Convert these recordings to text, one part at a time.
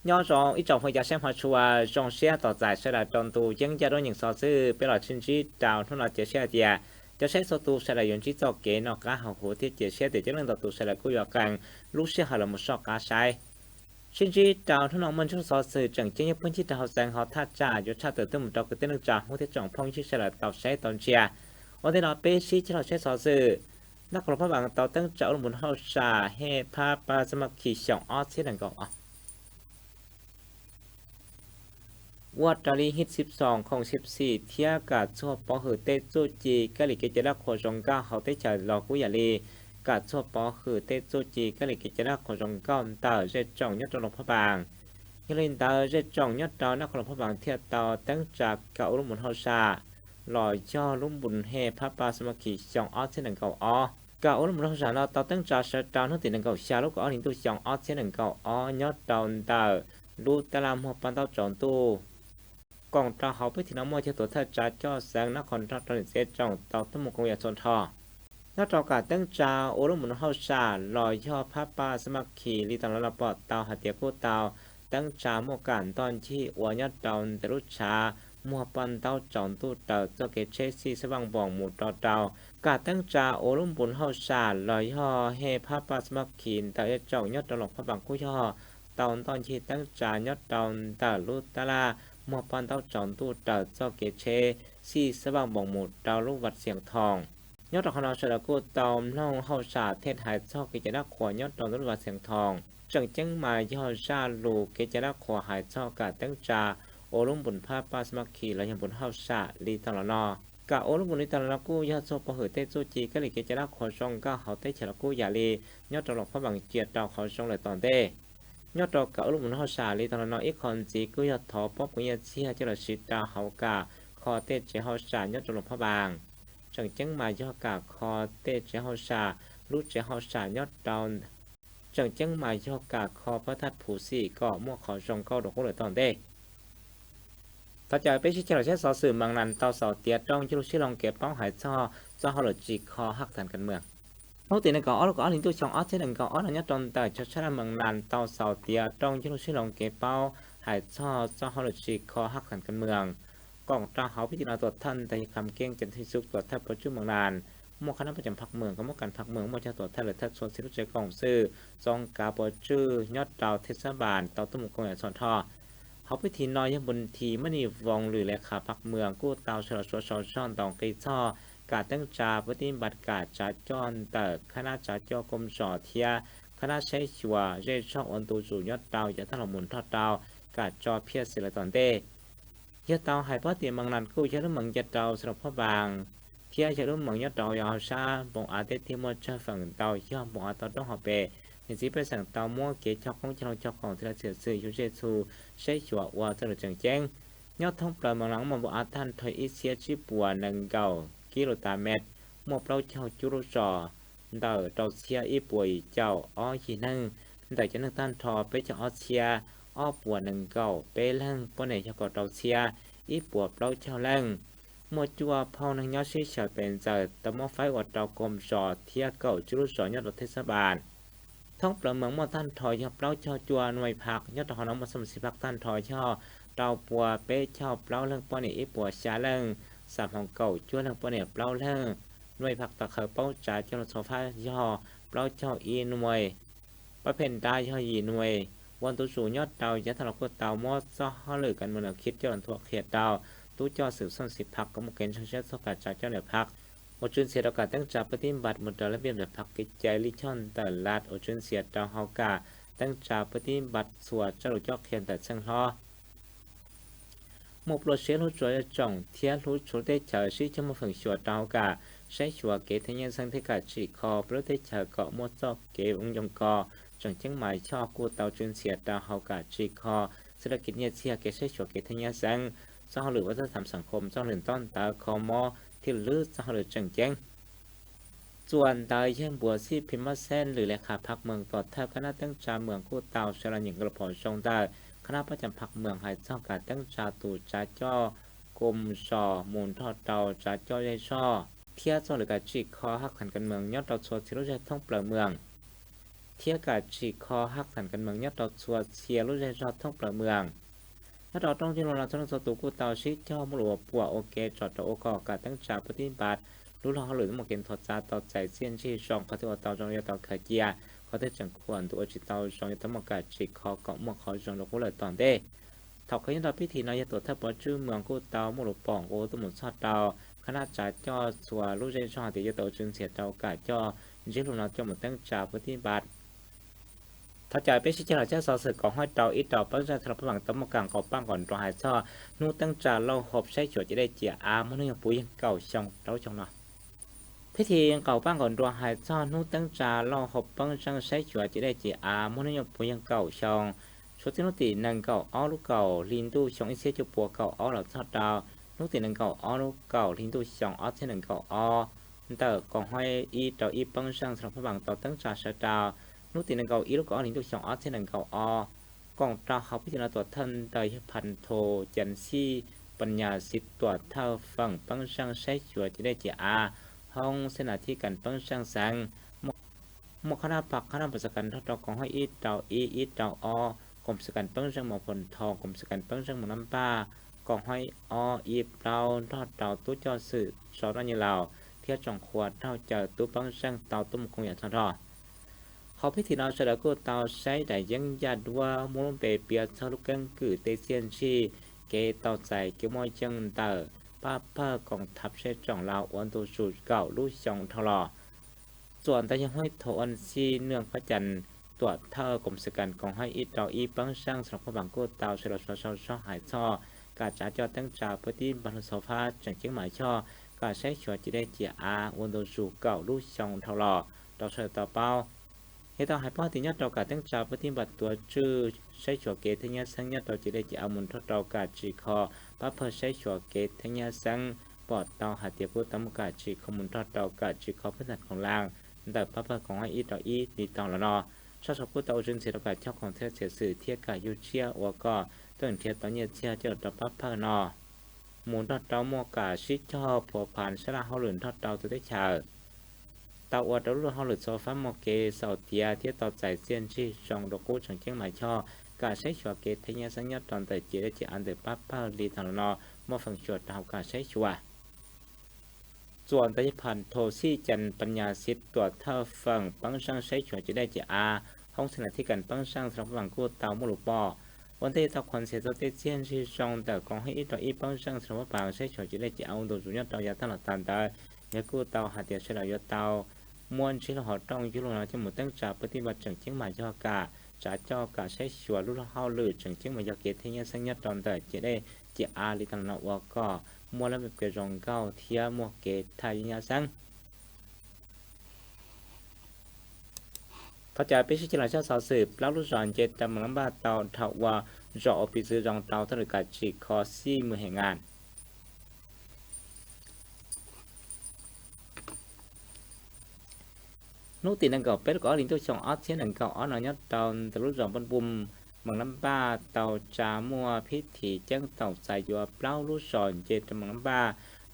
Nyob zoo ib tsoom phooj ywg saib hmov tshua, zoo siab tos txais sawv daws rau ntu yeeb yaj duab nyeem xov xwm peb los sib ntsib rau hnub no. Cia siab hais tias cov saib txhua tus sawv daws yuav ntsib txoj kev noj qab haus huv thiab cia siab tias coob leej ntau tus sawv daws kuj yuav qee lub sij hawm los mus soj qab saib. Sib ntsib rau hnub no muaj ntsis xov xwm tseem ceeb nyob puag ncig rau hauv xeev hauv thaj tsam yuav tshaj tawm tuaj mus rau kwv tij neej tsa Hmoob thiab tsoom phooj ywg sawv daws tau saib tau ntsia. Ua ntej no peb sib cog los saib xov xwm. Nab Khoos Luas Phab Npaas tau teeb tsa ua lub npun hauj sam Hej Phab Paj Xab Mab Khis xyoo ob txhiab nees nkaum ob. Ua raws li Hit Xib Xoos Khoom Xib Xim thiab kam txuag pov hwm tej txuj ci kab lis kev cai dab qhuas zoo nkauj hauv teb chaws los kuj yam li kam txuag pov hwm tej txuj ci kab lis kev cai dab qhuas zoo nkauj ntawm zej tsoom nyob rau Luas Phab Npaas. Yog li ntawd zej tsoom nyob rau Nab Khoos Luas Phab Npaas thiaj tau teeb tsa kaw ua lub npun hauj sam los yog lub npun Hej Phab Paj Xab Mab Khis xyoo ob txhiab nees nkaum ob. Kaw ua lub npun hauj sam no tau teeb tsa sawv rau hnub tim nees nkaum xya lub kaum ob hli ntuj xyoo ob txhiab nees nkaum ob nyob rau ntawm lub tab laj muag paj ntaub tsaus ntuj. Koom rau hauv peb thim no muaj cov tuam thawj tsav coj xeev Nab Khoos nrog rau niam txiv tsoom tau tuaj mus koom yam txhua nrho. Nyob rau kam teeb tsa ua lub npun hauj sam los yog Phab Paj Xab Mab Khis li tau los no pom tau hais tias kuj tau teeb tsa muaj kam ntoj ncig ua nyob rau ntawm lub tshav muag paj ntaub tsaus ntuj raws txoj kev tsheb Xij Xab Vaj Npoos mus rau rau kam teeb tsa ua lub npun hauj sam los yog Hej Phab Paj Xab Mab Khis ntawm zej tsoom nyob rau Luas Phab Npaas kuj yog tau ntoj ncig teeb tsa nyob rau ntawm lub tab laj muag paj ntaub tsaus ntuj raws txoj kev tsheb Xij Xab Vaj Npoos mus rau lub Vaj Xias Thoos. Nyob rau qhov no sawv daws kuj tau mloog hauj sam thiaj hais txog kev cai dab qhuas nyob rau ntawm lub Vaj Xias Thoos. Tseem ceeb mas yog zaj lus kev cai dab qhuas hais txog kam teeb tsa ua lub npun Phab Paj Xab Mab Khis los yog npun hauj sam li tau los no. Kam ua lub npun li tau los no kuj yog txuag pov hwm tej txuj ci kab lis kev cai dab qhuas zoo nkauj hauv teb chaws los kuj yam li nyob rau Luas Phab Npaas cia rau qhov zoo lawm tom ntej. Nyob rau kam ua lub npun hauj sam li tau los no ib qho ntxiv kuj yog thov pab kuv nyiaj txiag coj los siv rau hauv kam kho tej tsev hauj sam nyob rau Luas Phab Npaas. Tseem ceeb mas yog kam kho tej tsev hauj sam, lub tsev hauj sam nyob rau tseem ceeb mas yog kam kho pab thaj phuv xim kom muaj qhov zoo nkauj dua qub lawm tom ntej. Thov caw peb sib cog los saib xov xwm Mees Nas tau xaus tias rooj yog lub sib loo kev paub hais txog txoj hauj lwm tsim kho haj thav kas mees. Hnub tim nees nkaum ob lub kaum ob hli ntuj xyoo ob txhiab nees nkaum ob no nyob rau ntawm chaw tshaj laj Mees Nas tau xaus tias rooj yog lub sib loo kev paub hais txog txoj hauj lwm tsim kho haj thav kas mees. Koom rau hauv pib tim no tuam thawj ntawd yog Kham Keeb Cam Thij Xub tuam thawj pov tswj Mees Nas, muaj qhab nab pab cam phaj mees kom muab kas phaj mees muaj cov tuam thawj lwm thawj txhua txhia lub tsev koom xwm txoov kav pov tswj nyob rau thej xab npas tau tuaj mus koom yam txhua nrho. Hauv pib tim no yog npu thim Mab Nis Voos lwm le kha phaj mees kuj tau sawv los suav sau zog ntaus nqi txog kam teeb tsa pab tib npas kam tsav coj ntawm khab nab tsav coj koom zos thiab khab nab saib xyuas zej zog ua ntu zus nyob rau yav tag los mus nrog rau kam tso phiaj xwm lawm tom ntej. Yog tau hais paub tias Mees Nas kuj yog lub mees nce rau xeev Luas Phab Npaas thiab yog lub mees nyob rau yav hauv sab npoo av teb thiaj muaj tsawg feem ntau yog npoo av tau roob hauv pes. Niam txiv pej xeem tau muab kev cog qoob cog loo cog koom thiab txhia xwm yug zej txhu saib xyuas ua txoj lus tseem ceeb. Nyob thoob plaws Mees Nas muaj npoo av tag nrho ib txhiab tsib puas nees nkaum kis lus tas met, muaj plaub caug cuaj lub zos ntawm rau txhiab ib puas yim caum ob yig neeg, ntawm cov neeg tag nrho peb caug ob txhiab ob puas nees nkaum peb leeg, poj niam yog kaum rau txhiab ib puas plaub caug leej. Muaj cuaj phaug neeg nyob sib xyaw pes ntxaws tau muab faib ua rau koom zos thiab kaum tsib lub zos nyob rau thej xab npas. Thoob plaws mees muaj tag nrho yog plaub caug cuaj nuaij phaj, nyob rau qhov no muaj xab mas xis phaj tag nrho yog rau puas peb caug plaub leej, poj niam ib puas xya leej, xam hmoov kaum cuaj leej, poj niam plaub leej. Nuaij phaj tau khaws paub tsav coj lug txhua fab yog plaub caug ib nuaij, pab pheej dab yog yim nuaij. Ua ntu zus nyob rau yav tag los kuj tau muab txoj hauj lwm kas mees no khi coj los nthuav qhia rau tub coj xwm xab mas xis phaj kom muaj kev ntseeg siab txog kam tsav coj ntawm phaj. Ua tswv ntxhias rau kam teeb tsa pab tib npas mus raws lub npiaj ntawm phaj kev cai lij choj ntawm lat, ua tswv ntxhias rau hauv kam teeb tsa pab tib npas txhua txoj lus cob qhia ntawm txheej hlob. Muaj plua siab hlub tshua zej tsoom thiab hlub tshua lub teb chaws sib cog muaj feem xyuam rau hauv kam saib xyuas kev thaj nyiaj xeeb thiab kam tsim kho peb lub teb chaws kom muaj txoj kev ua yoo ko. Tseem ceeb mas yog kuj tau tswv ntxhias rau hauv kam tsim kho xwb laj kiv nyiaj txiag, kev saib xyuas kev thaj nyiaj xeeb, txoj hauj lwm vaj txaj tham xeem khom, txoj hauj lwm ntaub ntawv kho mob thiab lwm lub txoj hauj lwm tseem ceeb. Txuas ntawd yawg Npuas Xij Phim Mab Xeb lwm le kha phaj mees tom thawj khab nab teeb tsa mees kuj tau sawv los nyeem nkaus lus phom zoo ntawm khab nab pab cam phaj mees hais txog kam teeb tsa tus tsav coj koom zos mus nrog rau tsav coj zej zog thiab txoj lwm kam tsim kho haj khav kas mees nyob rau txhua txhia lub zej thoob plaws mees. thiab kam tsim kho haj tham kas mees nyob rau txhua txhia lub zej zog thoob plaws moos. Nyob rau rooj yog lus no txhua leej txhua tus kuj tau sib cog muaj lus ua puam ua ke tsom rau ua kom kam teeb tsa pab tib npas lub luag hauj lwm muaj kev nthuav txav tau txais txiaj ntsig zoo, qhov twg ua tau zoo yuav tau khaws cia, qhov twg tseem khuam ntuas ua tsis tau zoo yuav tau muaj kam tsim kho kom muaj qhov zoo rau qub lawm tom ntej. Thaum kawg nyob rau pib thim no yog tuam thawj pov tswj moos kuj tau muaj lus pom nqua tuaj mus txog rau qhab nab tsav coj txhua lub zej zog tias yuav tau tswv ntxias rau kam coj ntsiab lus no coj mus teeb tsa pab tib npas. Thov caw peb sib cog los saib xov xwm kaum ob rau ib rau pab zeej txhua lub pab vaam tau muaj kam nqaus paj nqaus nruas hais txog hnub teeb tsa lauj hau saib xyuas ciam dej ciam av muaj hnub nyoog puv yeeg kaum xyoo rau lub xyoo no. Pib thim nqaus paj nqaus nruas hais txog hnub teeb tsa lauj hau pab zeej saib xyuas ciam dej ciam av muaj hnub nyoog puv yeeg kaum xyoo, suav txij hnub tim nees nkaum ob lub kaum hli ntuj xyoo ib txhiab cuaj puas kaum ob los txog rau hnub tim nees nkaum ob lub kaum hli ntuj xyoo ob txhiab nees nkaum ob, ntawm koom haib ib rau ib pab zeej txhua lub pab vaam tau teeb tsa sawv rau hnub tim nees nkaum ib lub kaum ob hli ntuj xyoo ob txhiab nees nkaum ob. Koom rau hauv pib thim no tuam thawj ntawm yawg Phas Thus Cas Xij Pas Nyas Xiv tuam thawj feem pab zeej saib xyuas ciam dej ciam av hoob xeeb nas thib kas pab zeej xeev muaj qhab nab pas qhab nab pas xav kas nrog rau koom haib ib rau ib ib rau ob, koom xav kas pab zeej Mos Phos Thos, koom xav kas pab zeej Moos Nab Npaj, koom haib ob ib plaub nrog rau tub coj xwm Sov Noj Nyi Laus thiab tsoom qhua raug caw tub pab zeej tau tuaj mus koom yam txog nrho. Hauv pib thim no sawv daws kuj tau saib daim yeeb yaj duab muaj lub npe piav txog lub keeb kwm tej txiaj ntsig kev tau txais kev muaj yeej ntawm pab pawg koom thav seb tsoom laus ua ntu zus kaum lub xyoo dhau los. Txuam ntawd yog Huab Thus Uas Xij Nws Pab Cas tuam thawj koom xwm kas koom haib ib rau ib pab zeej txhua lub pab vaam kuj tau sawv daws sau sau zog hais txog kam tsav coj teeb tsa pab tib npas lug xov fab tseem ceeb mas yog kam saib xyuas ciam dej ciam av ua ntu zus kaum lub xyoo dhau los rau sawv daws tau paub. Yog tau hais paub tias nyob rau kam teeb tsa pab tib npas tuav tswj saib xyuas kev theej nyab xeeb nyob rau ciam dej ciam av mus nrog rau kam tsim kho pab pawg saib xyuas kev theej nyab xeeb pom tau hais tias kuj tau muaj kam tsim kho mus nrog rau kam tsim kho pab ntag koom laas ntawm pab pawg koom haib ib rau ib li tau los no. Sab saud kuj tau ua tswv ntxias rau kam coj koom txhiaj txiav xwm thiab kam yug tsiaj ua kom tuaj nrhiav tau nyiaj txiag coj los rau pab pawg no mus nrog rau muaj kam sib cog phuav phas sab laj hauj lwm nrog rau txhua teb chaws, tau ua rau lub luag hauj lwm txhua fab muaj kev xaus tiav thiab tau txais txiaj ntsig zoo dua qub tseem ceeb mas yog kam saib xyuas kev theej nyab xeeb nyob rau ntawm ciam dej ciam av ntawm pab pawg li tag los no muaj feem xyuas rau hauv kam saib xyuas. Txuam ntawd yog Phas Thus Xij Cas Pas Nyas Xiv tuam thawj feem pab zeej saib xyuas ciam dej ciam av hoob xeeb nas thib kas pab zeej txhua lub pab vaam kuj tau muaj lus pom ua ntej tau qhuas ntxias txog tej txiaj ntsig zoo ntawm koom haib ib rau ib pab zeej txhua lub pab vaam saib xyuas ciam dej ciam av ua ntu zus nyob rau yav tag los tas ntawd, yog kuj tau hais tias sawv daws yuav tau muab ntsib lub hauv rooj yug lug no coj mus teeb tsa pab tib npas tseem ceeb mas yog kam tsav coj kam saib xyuas lub luag hauj lwm tseem ceeb mas yog kev theej nyab xeeb nyob rau ntawm ciam dej ciam av li tag los no ua kom muaj lub me kev zoo nkauj thiab muaj kev thaj yeeb nyab xeeb. Thov caw peb sib cog los saib xov xwm plaub lub zos nce rau Moos Lab Npaj tau dhau ua zos ua piv txwv zoo rau thaj lwm kam tsim kho xij mws hem ngas. Hnub tim nees nkaum peb lub kaum ob hli ntuj xyoo ob txhiab nees nkaum ob no nyob rau ntawm lub zos Npoj Npum, Moos Lab Npaj tau tsa muaj phib thim ceeb toom txais yuav plaub lub zos nce rau Moos Lab Npaj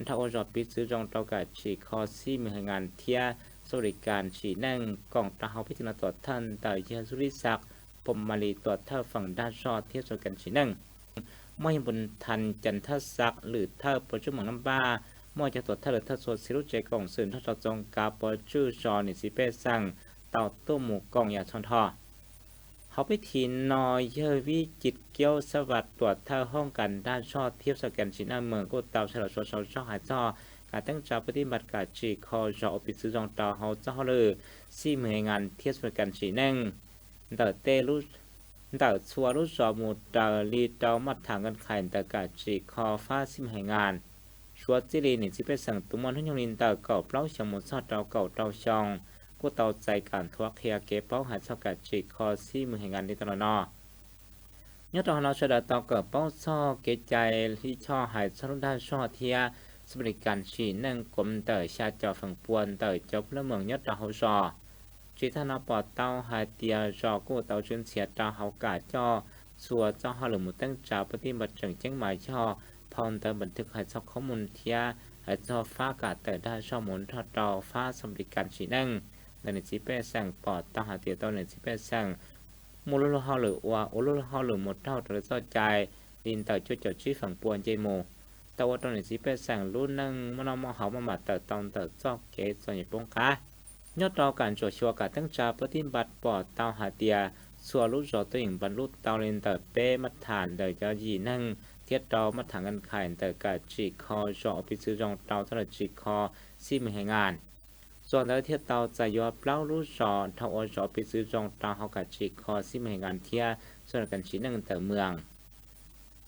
dhau ua zos piv txwv zoo rau kam tsim kho xij mws hem ngas thiab xab li kas tsim neej. Koom rau hauv phib thim no tuam thawj ntawm yawg Xub Lib Xaj Phoom Mas Lis tuam thawj feem dag zog thiab xab li kas tsim neej. Muaj yawg Npus Thas Cas Thaj Xaj lwm thawj pov tswj Moos Lab Npaj, muaj cov tuam thawj lwm thawj txhua txhia lub tsev koom xwm nrog rau txoov kav pov tswj zos niam txiv pej xeem tau tuaj mus koom yam txhua nrho. Hauv pib thim no yawg Vib Cim Kiaub Xab Vas tuam thawj hoob kas dag zog thiab xab li kas tsim neej meem kuj tau sawv daws suav sau zog hais txog kam teeb tsa pab tib npas kam tsim kho zos ua piv txwv zoo rau hauv txoj hauj lwm xij mws hem ngas thiab xab li kas tsim neej ntawm tej ntawm txhua lub zos mus raws li rau maj tham nqee khais ntawm kam tsim kho fab xij mws hem ngas. Suav txij li niam txiv pej xeem tus muaj hnub nyoog li ntawm kaum plaub xyoos mus txog rau kaum rau xyoo kuj tau txais kam nthuav qhia kev paub hais txog kam tsim kho xij mws hem ngas li tau los no. Nyob rau hauv no sawv daws tau kawm paub txog kev cai lij choj hais txog lub dag zog thiab xab li kas tsim neej kuav ntawm xya caum feem pua ntawm cov phooj ywg meem nyob rau hauv zos. Tsis tag no pom tau hais tias zos kuj tau tswv ntxhias rau hauv kam coj txhua txoj hauj lwm mus teeb tsa pab tib npas tseem ceeb mas yog phau ntawv npa thwj hais txog khob mus thiab hais txog fab kam tawm dag zog mus nrog rau fab xab li kas tsim neej. ntawm niam txiv pej xeem pom tau hais tias tau niam txiv pej xeem muaj lub luag hauj lwm ua, ua lub luag hauj lwm mus raug rau lawv txoj cai li ntawm cuaj caum tsib feem pua nce mus, tau ua rau niam txiv pej xeem lub neej muaj noj muaj haus maj mam tawm tau ntawm txoj kev txom nyem poob qab. Nyob rau kam ntsuam xyuas kam teeb tsa pab tib npaj pom tau hais tias txhua lub zos tuaj yeem npaj lub tau li ntawm peb mab tham ntawm cov yim neeg thiab rau mab tham nkees khais ntawm kam tsim kho zos uas piv txwv zoo rau txoj lawm tsim kho xib mws hais ngas. Txuas ntawd thiaj tau txais yuav plaub lub zos dhau ua zos piv txwv zoo rau hauv kam tsim kho xib mws hais ngas thiab txoj lawm kam tsim neej ntawm mws.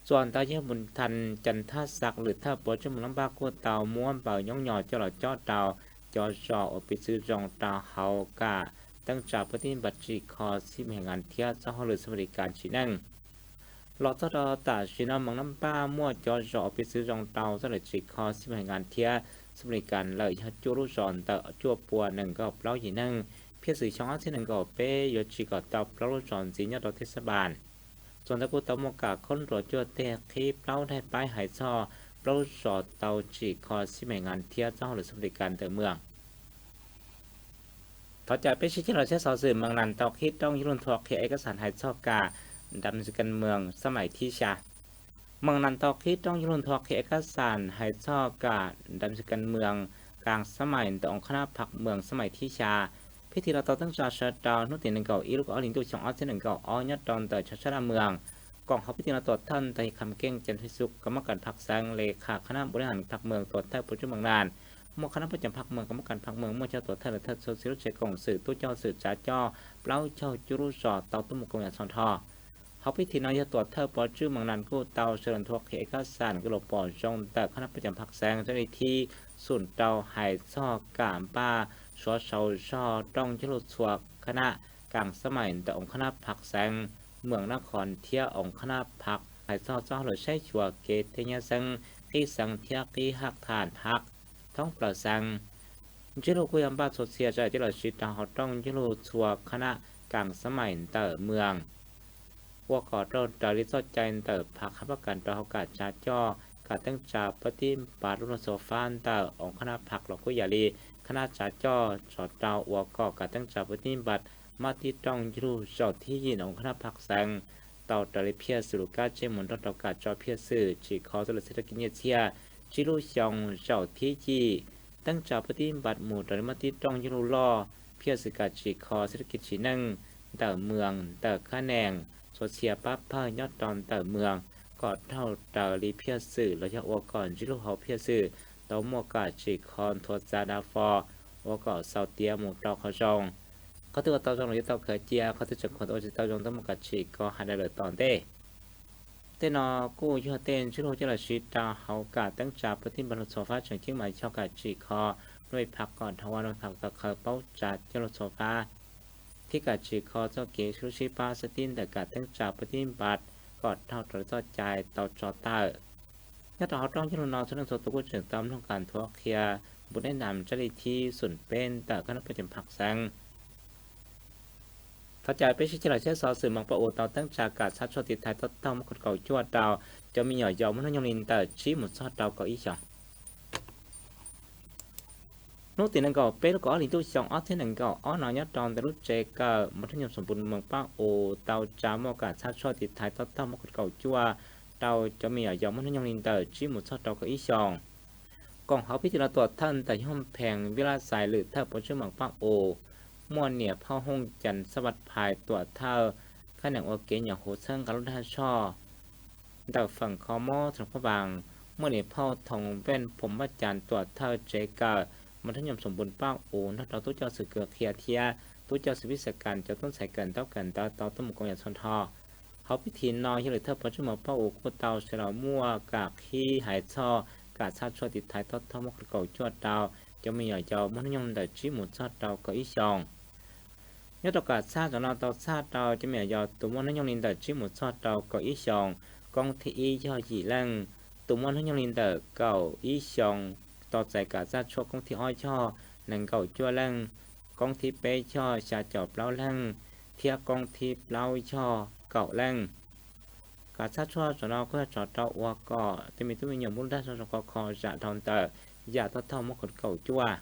Txuas ntawd yog mus tham cas thab xav lwm thawj puav tsuj moos lab npaj kuj tau muab npaws nyoob nyos coj los cob rau cov zos uas piv txwv zoo rau hauv kam teeb tsa pab tib npaj tsim kho xib mws hais ngas thiab txoj hauj lwm xab ma li kas tsim neej. Los txog rau tam sim no moos lab npaj muaj cov zos uas piv txwv zoo rau txoj lawm tsim kho xib mws hais ngas thiab xab ma li kas lawm yog cuaj lub zos ntawm cuaj pua nees nkaum plaub yim neeg, phiaj xwm xyoo ob txhiab nees nkaum peb yuav tsim kom tau plaub lub zos ntxiv nyob rau teb xab npas. Txuas ntawd kuj tau muaj kam khob nruas cuaj teg qhib plaub daim paib hais txog plaub lub zos tau tsim kho xib mws hais ngas thiab txoj hauj lwm xab ma li kas ntawm mws. Thov caw peb sib ceg los saib xov xwm Moos Nas tau qhib rooj yuav luag nthua qhia eb kab xas hais txog kam nram xws kas moos xab mais thib xya. Moos Nas tau qhib rooj yuav luag nthua qhia eb kab xas hais txog kam nram xws kas moos kas xab mais ntawm oos khab nab phaj moos xab mais thib xya. Pib thi los tau teeb tsa sawv rau hnub tim nees nkaum ib lub kaum ob hli ntuj xyoo ob txhiab nees nkaum ob nyob rau ntawm tshav sab daj moos. Koom hauv pib thi los tuam thawj ntawm hib kham keej cas Facebook kas mab kas phaj xeev le khas khab nab npua li has phaj moos tuam thawj puav tsuj Moos Nas, muaj khab nab puab cas phaj moos kas mab kas phaj moos muaj cov tuam thawj lawm thawj txhua txhia lub tsev koom xwm tub caug xwm tsav coj plaub caug cuaj lub zos tau tuaj mus koom yam txhua nrho. Hauv pib thi no yog tuam thawj puav tsuj Moos Nas kuj tau sawv los nthua qhia eb kab xas kuj los pom zoo ntawm khab nab puab cas phaj xeev rab li thib xum rau hais txog kam npaj suav sau zog rooj cuaj luj txhua khab nab kas xab mais ntawm oos khab nab phaj xeev moos nab khov thiab oos khab nab phaj hais txog txoj hauj lwm saib xyuas kev tej nyab xeeb, qib xeev thiab qib haj tham phaj thoob plaws xeev. Ntsib luj kuj yog npaj txhua txhia sawv daws coj los siv rau hauv rooj cuaj luj txhua khab nab kas xab mais ntawm moos, ua kom raug raws li txoj cai ntawm phaj khab pab kas rau hauv kam tsav coj kam teeb tsa pab tib npaj lub luag txhua fab ntawm oos khab nab phaj los kuj yam li khab nab tsav coj tsov rau ua kom kam teeb tsa pab tib npaj mab tib rooj cuaj luj zaum thib yim oos khab nab phaj xeev tau raws li phiaj xwm lus kab tseb mus nrog rau kam tso phiaj xwm tsim kho txoj lawm txhiaj rab kev nyiaj txiag. Tsib lub xyoo zaum thib yim teeb tsa pab tib npaj mus raws li mab tib rooj cuaj luj loj phiaj xwm kam tsim kho txhiaj rab kev tsim neej ntawm moos ntawm khab nees txhua txhia pab phawj nyob rau ntawm moos kom raug raws li phiaj xwm los yog ua kom ntsib luj hauv phiaj xwm tau muaj kam tsim kho nthuav txav dav fo ua kom xaus tiav mus rau qhov zoo. Qhov twg ua tau zoo los yuav tau khaws cia, qhov twg tseem khuam tau ua tsis tau zoo tau muaj kam tsim kho hais daws lawm tom ntej. Tej no kuj yog tej ntsib luj coj los siv rau hauv kam teeb tsa pab tib npaj luag txhua fab tseem ceeb mas yog kam tsim kho nuj phaj kom dhau ua nuj phaj tau khaws paub tsa coj luag txhua fab thiab kam tsim kho txoj kev sib hlub sib pab sib tib ntawm kam teeb tsa pab tib npaj kom raug raws li txoj cai tau tso tawm. Nyob rau hauv rooj cuaj luj no txhua leej txhua tus kuj tseem tau mloog kam nthuav qhia npu deb nam tsab li thib xum peb ntawm khab nab puab cas phaj xeev. Thov caw peb sib ceg los saib xov xwm moos pab us tau teeb tsa kam txhab tshuaj tiv thaiv tob taug muaj kaum cuaj rau cov me nyuam yaus muaj hnub nyoog li ntawm tsib mus txog rau kaum ib xyoos. Hnub tim nees nkaum peb lub kaum ob hlis ntuj xyoo ob txhiab nees nkaum ob no nyob rau ntawm lub tsev kawm Mos Thoob Nyoog Xoom Npus Moos Pab Us tau tsa muaj kam txhab tshuaj tiv thaiv tob taug muaj kaum cuaj rau cov me nyuam yaus muaj hnub nyoog li ntawm tsib mus txog rau kaum ib xyoos. Koom hauv pib tim no tuam thawj ntawm Yooj Phees Vib Lab Xais lwm thawj puav tsuj Moos Pab Us, muaj niam phauj Hooj Cas Xab Vaj Phais tuam thawj khab nees ua kev nyuam huv txhawb nqa lub dag zog ntawm feem kho mob Thoo Phab Vaas, muaj niam phauj Thoo Veej Phoom Vaj Cas tuam thawj tsev kawm Mos Thoob Nyoog Xoom Npus Pab Us nrog rau tub coj xwm kws qhia thiab tub coj xwm vib xav kas cov tub ntxhais kawm ntaub kawm ntawv tau tuaj mus koom yam txhua nrho. Hauv pib thim no yog lwm thawj puav tsuj Moos Pab Us kuj tau sawv los muaj kam qhib hais txog kam txhab tshuaj tiv thaiv tob taug muaj kaum cuaj rau cov me nyuam yaus muaj hnub nyoog ntawm tsib mus txog rau kaum ib xyoos. Nyob rau kam txhab zaum no tau txhab rau cov me nyuam yaus tus muaj hnub nyoog li ntawm tsib mus txog rau kaum ib xyoos, koob thib ib yog yim leej, tus muaj hnub nyoog li ntawm kaum ib xyoos tau txais kam txhab tshuaj koob thib ob yog nees nkaum cuaj leej, koob thib peb yog xya caum plaub leej, thiab koob thib plaub yog kaum leej. Kam txhab tshuaj zaum no kuj yog tso rau ua kom tej me tub me nyuam muaj lub dag zog zoo khov kho zam dhau ntawm yam tob taug muaj kaum cuaj.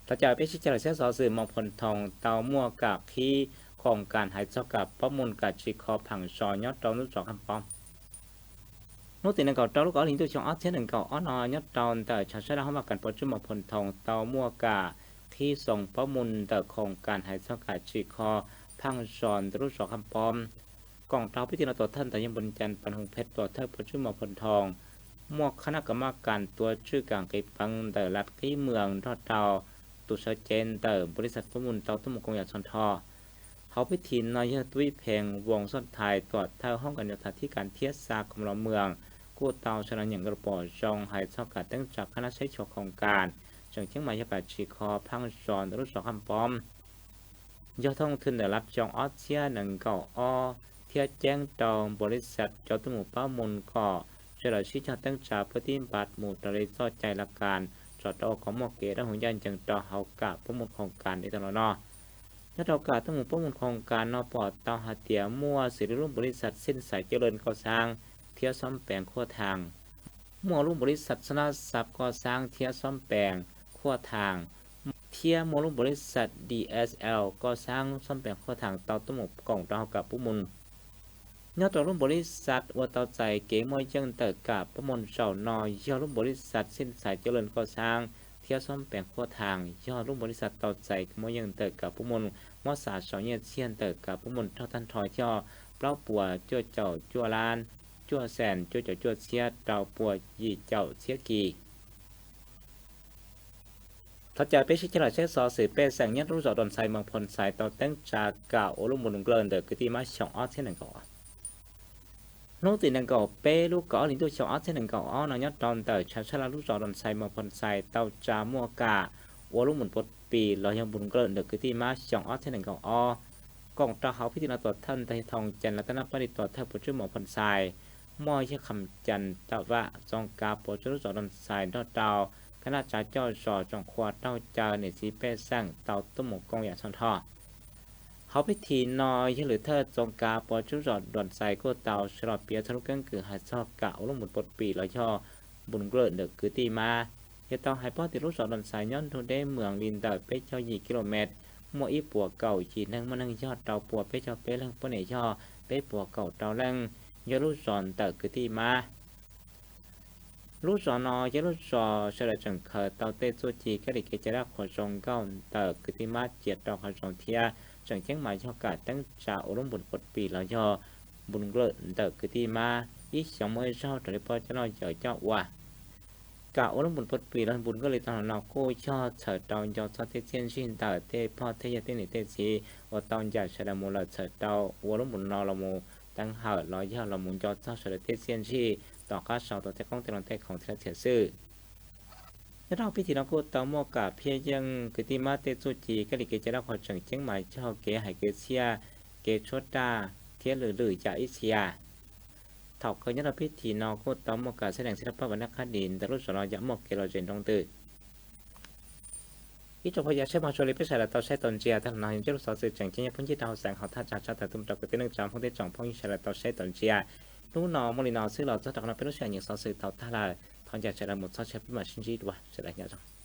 Thov caw peb sib cog lawm saib xov xwm Moos Phoo Thoo tau muaj kam qhib khoos kas hais txog kam pob mus kam tsim kho phaam zos nyob rau lub zos Qab Pob. Hnub tim nees nkaum rau lub kaum ob hli ntuj xyoo ob txhiab nees nkaum ob no nyob rau ntawm tshav sab laj hoob vaj kas pov tswb Moos Phoo Thoo tau muaj kam qhib xoos pob mus ntawm khoos kas hais txog kam tsim kho phaaj zos ntawm lub zos Qab Pob. Koom rau pib tim no tuam thawj ntawd yog npus cas Pas Hoos Phem tuam thawj pov tswb Moos Phoo Thoo, muaj qhab nab kam maj kas tuav tswj kam nqis peev ntawm lav qib mws nrog rau tus sawv cev ntawm npaus lis xaj pob mus tau tuaj mus koom yam txhua nrho. Hauv pib tim no yog Tub Ib Phees Voos Xoj Thais tuam thawj hoob kas nyob tham thib kas thiab xa kom los mws kuj tau sawv los nyeem nkauj pom zoo hais txog kam teeb tsa qhab nab saib xyuas khoos kas, tseem ceeb mas yog kam tsim kho phaaj zos ntawm lub zos Qab Pob. Yog thooj thwm ntawm lav xyoo ob txhiab nees nkaum ob thiab ceeb rau npaus lis xaj cov tuaj mus pob mus kom sawv daws sib cog teeb tsa puab tib npav mus raws li txoj cai laj kas tsom rau ua kom muaj kev dawb huv ncaj ncees rau hauv kam pob mus khoos kas li tau los no. Nyob rau kam tuaj mus pob mus khoos kas no pom tau hais tias muaj xws li lub npaus lis xaj Xij Xais Coj Lwj Koj Xaab thiab Xob Pees Khuaj Thaas, muaj lub npaus lis xaj Xab Nab Xab Koj Xaab thiab Xob Pees Khuaj Thaas, thiab muaj lub npaus lis xaj D S L Koj Xaab Xob Pees Khuaj Thaas tau tuaj mus koom rau hauv kam pob mus. Nyob rau lub npaus lis xaj uas tau txais kev muaj yeej ntawm kam pob mus zaum no yog lub npaus lis xaj Xij Xais Coj Lwj Koj Xaab thiab Xob Pees Khuaj Thaas yog lub npaus lis xaj tau txais kev muaj yeej ntawm kam pob mus, muab xam saum nyiaj txiag ntawm kam pob mus raug tag nrho yog plaub puas cuaj caum cuaj lab cuaj xees cuaj caum cuaj txhiab rau puas yim caum txhiab kis. Thov caw peb sib cog lawm saib xov xwm pej xeem nyob rau lub zos Doos Xais Moos Phoo Xais tau teeb tsa kam ua lub npaus nklawj ntawm kwv tij mab xyoo ob txhiab nees nkaum. Hnub tim nees nkaum peb lub kaum ob hli ntuj xyoo ob txhiab nees nkaum ob no nyob rau ntawm tshav sab laj lub zos Doos Xais Moos Phoo Xais tau tsa muaj kam ua lub npaus pov pis los yog npaus nklawj ntawm kwv tij mab xyoo ob txhiab nees nkaum ob. Koom rau hauv pib tim no tuam thawj ntawd yog Thoom Cas Las Taj Nab Pab Lis tuam thawj pov tswb Moos Phoo Xais, muaj yawg Kham Cas Tam Vam txoov kav pov tswb lub zos Doos Xais nrog rau khab naj tsav coj zos tsoom qhua raug caw niam txiv pej xeem tau tuaj mus koom yam txhua nrho. Hauv pib tim no yog lwm thawj txoov kav pov tswb zos Doos Xais kuj tau sawv los piav txog lub keeb kwm hais txog kam ua lub npaus pov pis los yog npaus nklawj ntawm kwv tij mab. Yog tau hais paub tias lub zos Doos Xais nyob nrug deb mws li ntawm peb caug yim kis lus mev, muaj ib puas kaum yim neeg muaj neeg yog rau puas peb caug peb leeg, poj niam yog peb puas kaum rau leej, yog lub zos ntawm kwv tij mab. Lub zos no yog lub zos sawv daws tseem khaws tau tej txuj ci kab lis kev cai dab qhuas zoo nkauj ntawm kwv tij mab cia rau qhov zoo thiab tseem ceeb mas yog kam teeb tsa ua lub npaus pov pis los yog npaus nklawj ntawm kwv tij mab ib xyoos muaj ib zaug raws li pog coj noj yawm coj ua. Kam ua lub npaus pov pis los npaus nklawj li tau no kuj yog txhawm rau nco txog tej txiaj ntsig ntawm tej pog tej yawg tej niam tej txiv uas tau ncaim sawv daws mus lawm, txhawm rau ua lub npaus no los mus teev hawm los yog los mus nco txog sawv daws tej txiaj ntsig tom qab sau tau tej qoob tej loo tej khoom thiab txhia xwb. Nyob rau pib tim no kuj tau muaj kam phiaj yeej kwv tij mab tej txuj ci kab lis kev cai dab qhuas tseem ceeb mas yog kev hais kev txhiaj, kev tshuab raj thiab lwm lwm yam ib txhia. Thaum kawg nyob rau pib tim no kuj tau muaj kam xab dees xab dab pab vam nab qab dis ntawm lub zos no yam muaj kev lom zem nroo ntws. Ib tsoom phooj ywg saib mog, zoo li peb sawv daws tau saib tau ntsia tag los no yog cov lus xov xwm tseem ceeb nyob phooj ywg rau hauv xeev hauv thaj tsam tshaj tawm tuaj mus rau kwv tij neej tsa phooj ywg tsoom phooj ywg sawv daws tau saib tau ntsia. Hnub no muaj li no xwb los txog rau qhov no peb lub sij hawm nyeem xov xwm tau tag lawm, thov ncaim sawv daws mus txog tsheb peb mam sib ntsib dua, sawv daws nyob zoo.